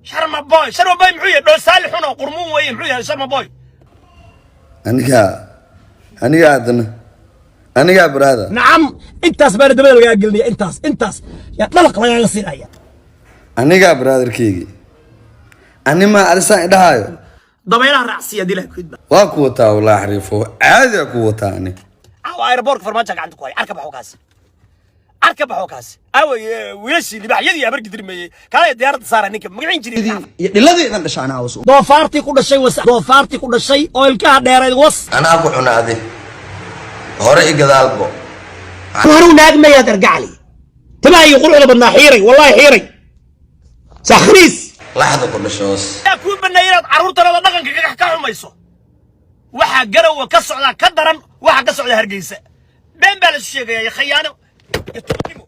Sharma Boy, Sharma Boy muxuu yahay? Dhoosaali xun oo qurmuun weeye. Muxuu yahay Sharma Boy? Anigaa, anigaa haddana, anigaa, brother. Nacam, intaas baana dabada lagaa gelinaya. Intaas yaa dhalaq lagaaga siinaya. Anigaa, brotherkeygii, animaa alisaan idhahaayo. Dabaylaha raacsiya dilaha kudba. Waa ku wataa walaa, xariifo caadigaa ku wataa ani. Caawa airportka Farmaajo gacanta ku haya. Arka baxo kaasi, arka baxo kaasi. Aaway wiilashii libaaxyadii abargidirmeeyey? Kaalay diyaaradda saara ninka magacin jiray. Iyo dhiladeedan dhasha anaa was. Doofaartii ku dhashay was, doofaartii ku dhashay oo ilkaha dheerayd was. Anaa ku cunaadi hore i gadaalbo. Anuu naag mayaad argacli timaha iyo quruxda badnaa xiiray, wallahi xiiray sakhriis. Laxda ku dhashoos. Yaa kuu baneeyay inaad carruurtanada dhaqanka ka xumayso? Waxaa Garowa ka socdaa ka daran waxa ka socda Hargeysa. Been baa la isu sheegaya iyo khayaano iyo tuugnimo.